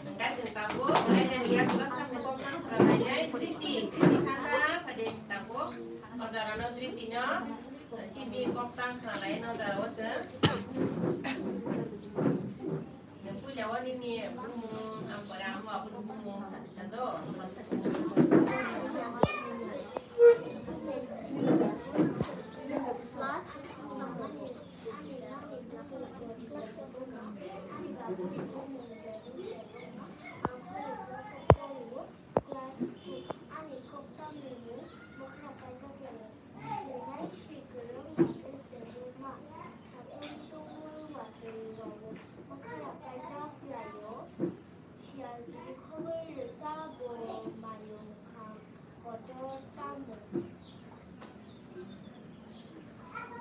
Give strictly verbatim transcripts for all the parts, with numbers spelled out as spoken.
Hwnkhe chwng tabuk, aidani yakulo sakni kok tang khwna lainai, Driti, Driti saka, phade tabuk, o jorano Driti no, simi kok tang khwna lai, no jora o chwng. Puila o nini bumung, ang pore amo aboni bumung, sakha do. Class two. Ani kok tang ni mung Mokhra paijak laio. Belai swi kwrwng Rakesh Debbarma. Sakni tungmung watwi rok Mokhra paijak laio. Siyal chini khogwi rwsa bo mayung kham kotor tamo.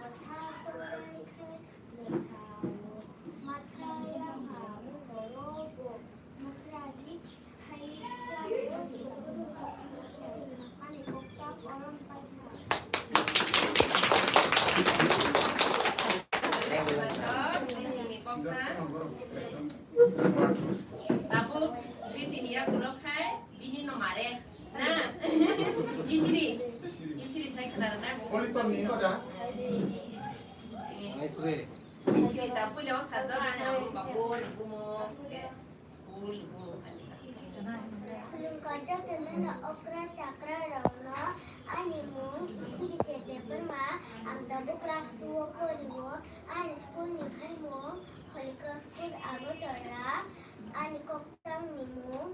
Bwsa tongwi khe bwsao mathai yapha borobo Mokhra ni Tabuk Ritini yakulo khai bini no mare. Na? Isiri. Isiri sai khadar na. Isiri ta puila o sado ani amo babu ni bumo. Khulumkha jotono no okra chakra rokno, ani mung Srikhe Debbarma, ang tabuk class two o porio, ani school ni bumung Holy Cross School Agartala, ani koktang ni mung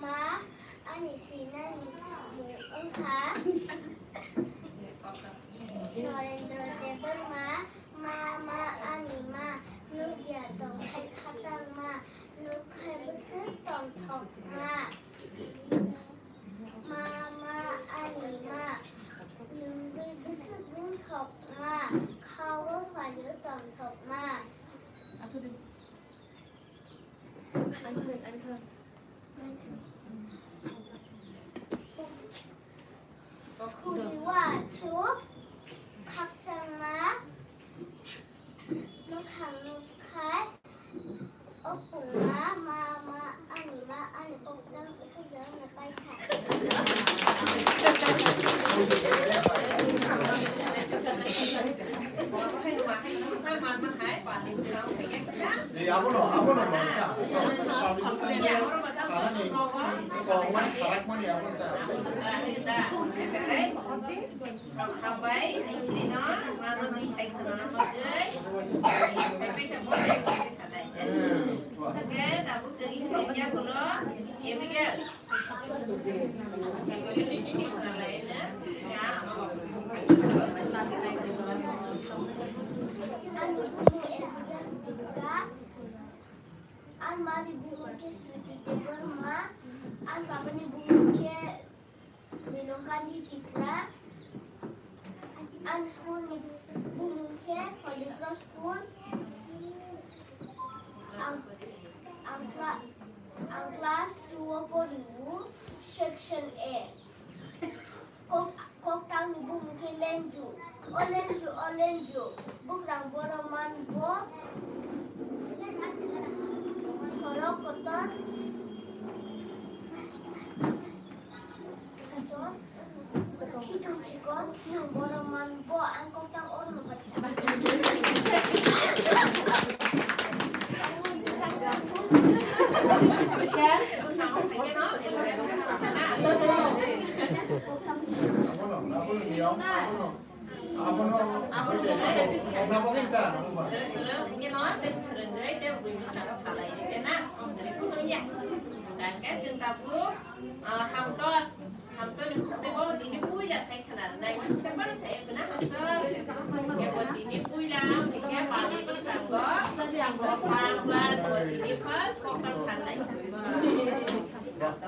ma, ani sinani mung wngkha Norendra Debbarma, ma, ma, ani ma, nukya tongthai khatang ma, Nukhai bwswk tongthokma. Ma, ma, ani ma. Nwngwi bwswk nwngthokma. Khao phaio tongthokma. Khuri uansuk khakchangma. Mwkhang nukhai. O pungma, ma, ma, ani ma, ani koklam, usuk jora na pai kha. Ei, abono, abono, ma, ma. Public school ni, sana ni, kok mani, sarak mani, abono ta. Hambai, isrino, mano di sai khana na bagwi. Sai pai ta mo sai sai sanai. Oke, tabuk chwng isri ya kulo, Abigail. Ya, ama babu. Ani mani bumung khe Sriti Debbarma, ani babani bumung khe Milongkani Tipra. Ang school ni bumung khe Holy Cross School. Ang, ang cla-, ang class two o pori o, section A. Kok, koktang ni bumung khe Lenju. O Lenju, o Lenju. Bukrang borok man bo. Khorok kotor. Khitung chikon, khitung borok man bo ang koktang oro no pai. Abono, abono, abono. Abono, abono, abono, abono, abono. Swrwng, swrwng, hwnkhe no, tei swrwngwi, tei bui bwskango salai, tei na, tei kunu ya. Hwnkhe chwng tabuk, ah, hamtor, hamtor ni tei bo tini puila sai khwna rwnai, mani se mani sai khwna hamtor. Hwnkhe bo tini puila, hwnkhe palni bwskango, koktang class, bo tini first koktang sanai.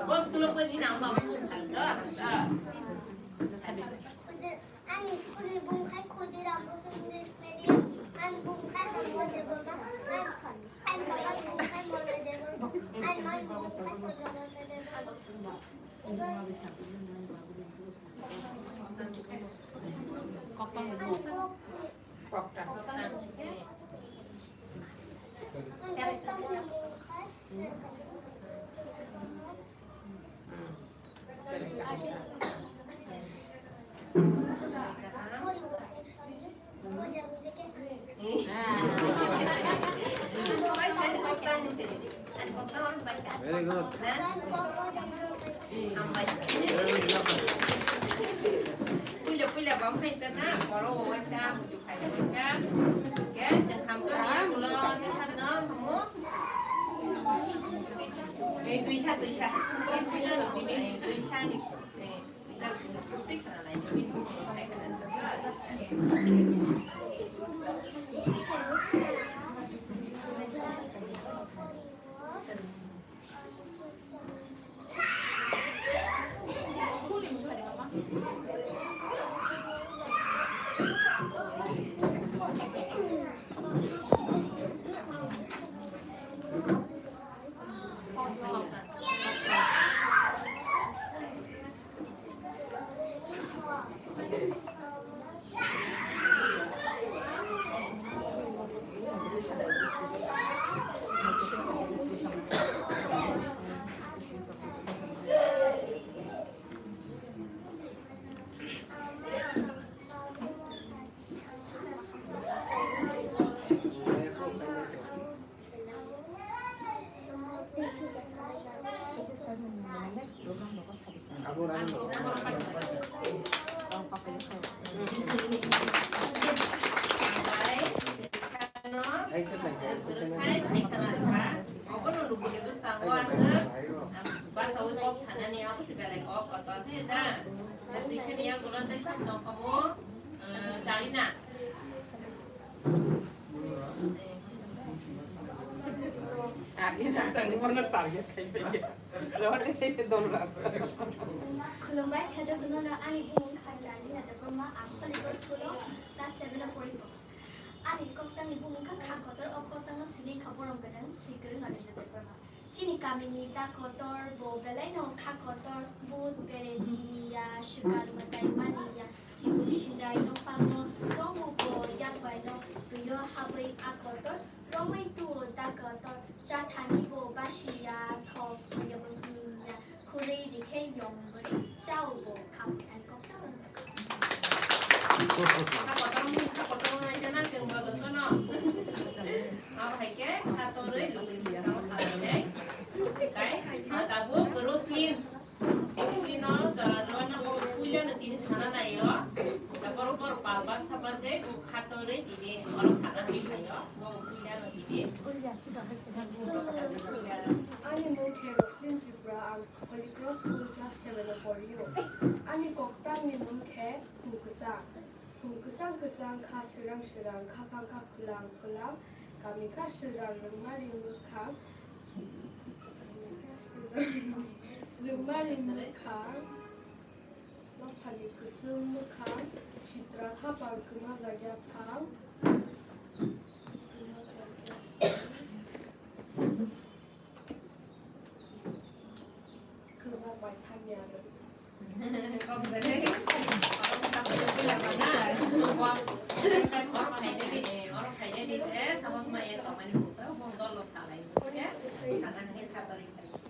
Bo school o bo ni nang ma bo santo, hamtor. Ani school ni bung khai Khudiram Bose English Medium, ani bung khai Rangwa Debbarma, ani, ani baba bung khai Molloy Debbarma, ani ma bung khai Sajana Debbarma. Kokpang ni bung khai. Kokpang ni bung khai. Very good. Puila puila bam hai ta na, boro waisa, buju khai waisa. Ke cheng ham to ni ulo ni sat no mo. Ei tuisa tuisa. Tuisa ni. Khulumbai kha jotono no ani bumung kha Charlina Debbarma, ang Holy Cross School o class seven o pori tongo. Ani koktang ni bumung kha Kha Kotor, o koktang no sini kha borom gwnang, swi kwrwng Ananda Debbarma. Chini kamini da kotor bo belai no kha kotor, bhut bere di ya, swkang mwtai mani ya, chibuk sinrai nokpang no tongo bo yak bai no twi o habwi a kotor, romwi tu o da kotor, cha thani bo basi ya, thok ya bo him ya, khurui rikhe yong bwrwi chao bo khamwi ai kotor. Kha kotor mui kha kotor nai jana chwng bo jotono. Abo hai khe kha torwi lukuni bwskango salainai. Tei, ah, tabuk Roslin. Roslin no jora jora no puila no tini sana nai o. Borok borok pal baksa bagwi bo kha torwi tini oro sana hai phai o. Bo puila no tini. Ani mung khe Roslin Tripura, ang Holy Cross School class seven o pori o. Ani koktang ni mung khe Khum Kwchang. Khum kwchang kwchang, kha swrang swrang, khaphang kha phulang phulang, kami kha swrang rwngmari mwkhang, rwngmari mwkhang, dophani kwchwng mwkhang, sitra khaphang kwma jak yaphang. Kwchak bai thangya rw. Kok belai. Oro khainani, oro khainani, eh, oro khainani, eh, sama sama ya kamani buka, bong dol lo salai, ya. Sana ni khatori.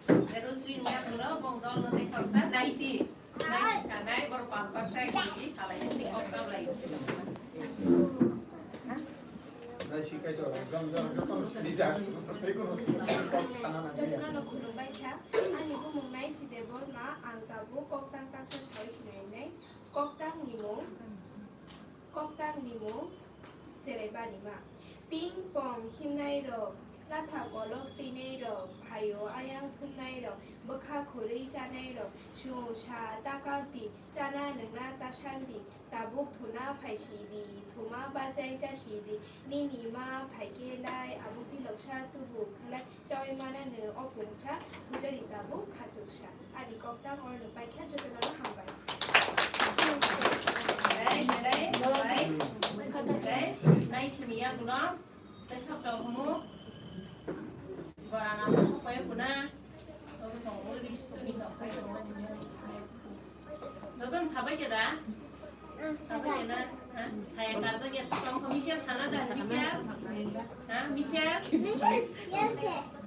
Terus ni ya pura bong dol lo te khorsa, naisi. Naisi sanai, oro pal pal sai, salai, ni kok dol lai. Jotono no khulumbai kha. Ani bumung Naisi Debbarma, ang tabuk koktang taksa sawi sinainai. Koktang ni mung, koktang ni mung, Cheleibari ma. Ping pong himnai rok, latha kolok twinai rok, phaio ayang thumnai rok, bwkha khurui chanai rok, sung sa ta kap di, chana nwngna ta san di, tabuk thuna phai si di, thuma bachai cha si di, nini ma phai khe lai, abuk di loksa tubu khlai, chawi mana nw o pungsa, thujari tabuk khachuksa. Ani koktang oro nw paikha, jotono no hambai. Belai, belai, belai. Belai, nai sini ya kuno. Tei sab tong humu. Gorana mo sokoyo kuna. Obo song ul bis, bis sokoyo. Nokon sabai keda? Sabai keda? Ha? Saya karja keda? Tong ko Michelle sana da, Michelle? Ha? Michelle? Michelle, yes, sir.